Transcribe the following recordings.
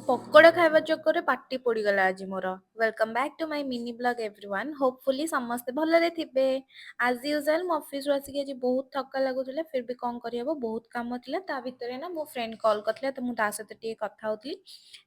ପକୋଡ଼ା ଖାଇବା ଚକ୍କରରେ ପାଟି ପୋଡ଼ିଗଲା ଆଜି ମୋର। Welcome back to my mini vlog, everyone. Hopefully ସମସ୍ତେ ଭଲରେ ଥିବେ। ଆଜ୍ ୟୁଜୁଆଲ୍, ମୁଁ ଅଫିସରୁ ଆସିକି ଆଜି ବହୁତ ଥକା ଲାଗୁଥିଲା। ଫିର୍ ବି କ'ଣ କରିହେବ, ବହୁତ କାମ ଥିଲା। ତା ଭିତରେ ନା ମୋ ଫ୍ରେଣ୍ଡ କଲ୍ କରିଥିଲା, ତ ମୁଁ ତା ସହିତ ଟିକେ କଥା ହଉଥିଲି।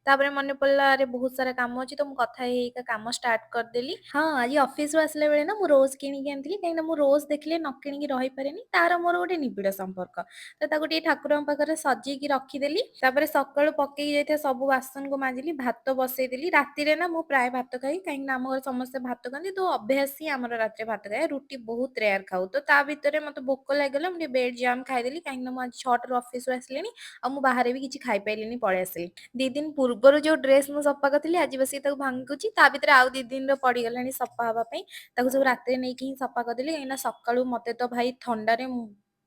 ତାପରେ ମନେ ପଡ଼ିଲା, ଆରେ ବହୁତ ସାରା କାମ ଅଛି। ତ ମୁଁ କଥା ହେଇ ହେଇକା କାମ ଷ୍ଟାର୍ଟ କରିଦେଲି। ହଁ, ଆଜି ଅଫିସରୁ ଆସିଲା ବେଳେ ନା ମୁଁ ରୋଜ୍ କିଣିକି ଆଣିଥିଲି, କାହିଁକିନା ମୁଁ ରୋଜ୍ ଦେଖିଲେ ନ କିଣିକି ରହିପାରେନି। ତାର ମୋର ଗୋଟେ ନିବିଡ଼ ସମ୍ପର୍କ। ତ ତାକୁ ଟିକେ ଠାକୁରଙ୍କ ପାଖରେ ସଜେଇକି ରଖିଦେଲି। ତାପରେ ସକାଳୁ ପକେଇକି ଯାଇଥିବା ସବୁ ବାସନକୁ ମାଜିଲି, ଭାତ ବସେଇଦେଲି। ରାତିରେ ନା ମୁଁ ପ୍ରାୟ ଭାତ ଖାଇ, କାହିଁକିନା ଆମ ଘରେ ସମସ୍ତେ ଭାତ ଖାଆନ୍ତି। ତ ଅଭ୍ୟାସ ହିଁ ଆମର ରାତିରେ ଭାତ ଖାଇବା, ରୁଟି ବହୁତ ରେୟାର ଖାଉ। ତ ତା ଭିତରେ ମତେ ଭୋକ ଲାଗିଲା, ମୁଁ ଟିକେ ବ୍ରେଡ୍ ଜାମ୍ ଖାଇଦେଲି, କାହିଁକିନା ମୁଁ ଆଜି 6ଟାରୁ ଅଫିସରୁ ଆସିଲିଣି ଆଉ ମୁଁ ବାହାରେ ବି କିଛି ଖାଇପାରିଲିନି, ପଳେଇ ଆସିଲି। 2 ଦିନ ପୂର୍ବରୁ ଯୋଉ ଡ୍ରେସ୍ ମୁଁ ସଫା କରିଥିଲି, ଆଜି ବସିକି ତାକୁ ଭାଙ୍ଗୁଛି। ତା ଭିତରେ ଆଉ 2 ଦିନର ପଡ଼ିଗଲାଣି ସଫା ହବା ପାଇଁ। ତାକୁ ସବୁ ରାତିରେ ନେଇକି ହିଁ ସଫା କରିଦେଲି, କାହିଁକିନା ସକାଳୁ ମତେ ତ ଭାଇ ଥଣ୍ଡାରେ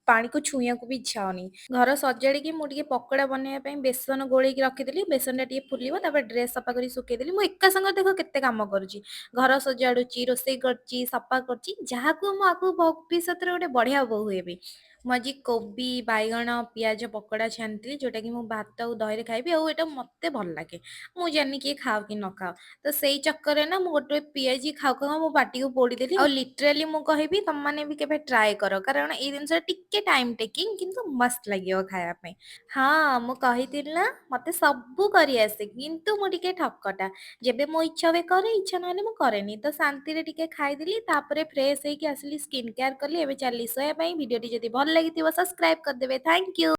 ପାଣିକୁ ଛୁଇଁବାକୁ ବି ଇଚ୍ଛା ହଉନି। ଘର ସଜାଡ଼ିକି ମୁଁ ଟିକେ ପକୋଡ଼ା ବନେଇବା ପାଇଁ ବେସନ ଗୋଳେଇକି ରଖିଦେଲି। ବେସନଟା ଟିକେ ଫୁଲିବ, ତାପରେ ଡ୍ରେସ୍ ସଫା କରି ଶୁଖେଇଦେଲି। ମୁଁ ଏକା ସାଙ୍ଗରେ ଦେଖ କେତେ କାମ କରୁଛି। ଘର ସଜାଡୁଛି, ରୋଷେଇ କରୁଛି, ସଫା କରୁଛି। ଯାହାକୁ ମୁଁ ଆଗକୁ ଭବିଷ୍ୟତରେ ଗୋଟେ ବଢିଆ ବୋହୂ ହେବି। ମୁଁ ଆଜି କୋବି, ବାଇଗଣ, ପିଆଜ ପକୋଡ଼ା ଛାଣିଥିଲି, ଯୋଉଟାକି ମୁଁ ଭାତ ଆଉ ଦହିରେ ଖାଇବି ଆଉ ଏଇଟା ମତେ ଭଲ ଲାଗେ। ମୁଁ ଜାଣିନି କିଏ ଖାଅ କି ନ ଖାଅ। ତ ସେଇ ଚକ୍କରରେ ନା ମୁଁ ଗୋଟେ ପିଆଜି ଖାଉ ଖାଉ ମୋ ପାଟିକୁ ପୋଡ଼ିଦେଲି। ଆଉ ଲିଟରାଲି ମୁଁ କହିବି, ତମମାନେ ବି କେବେ ଟ୍ରାଏ କର, କାରଣ ଏଇ ଜିନିଷଟା ଟିକେ ଟାଇମ୍ ଟେକିଂ, କିନ୍ତୁ ମସ୍ତ ଲାଗିବ ଖାଇବା ପାଇଁ। ହଁ, ମୁଁ କହିଥିଲି ନା ମତେ ସବୁ କରିଆସେ, କିନ୍ତୁ ମୁଁ ଟିକେ ଠକଟା। ଯେବେ ମୋ ଇଚ୍ଛା ହୁଏ କରେ, ଇଚ୍ଛା ନହେଲେ ମୁଁ କରେନି। ତ ଶାନ୍ତିରେ ଟିକେ ଖାଇଦେଲି। ତାପରେ ଫ୍ରେଶ୍ ହେଇକି ଆସିଲି, ସ୍କିନ୍ କେୟାର କଲି। ଏବେ ଚାଲିଲି ଶୋଇବା ପାଇଁ। ଭିଡ଼ିଓଟି ଯଦି ଭଲ ଲାଗିଥିବ, ସବସ୍କ୍ରାଇବ୍ କରିଦେବେ। Thank you.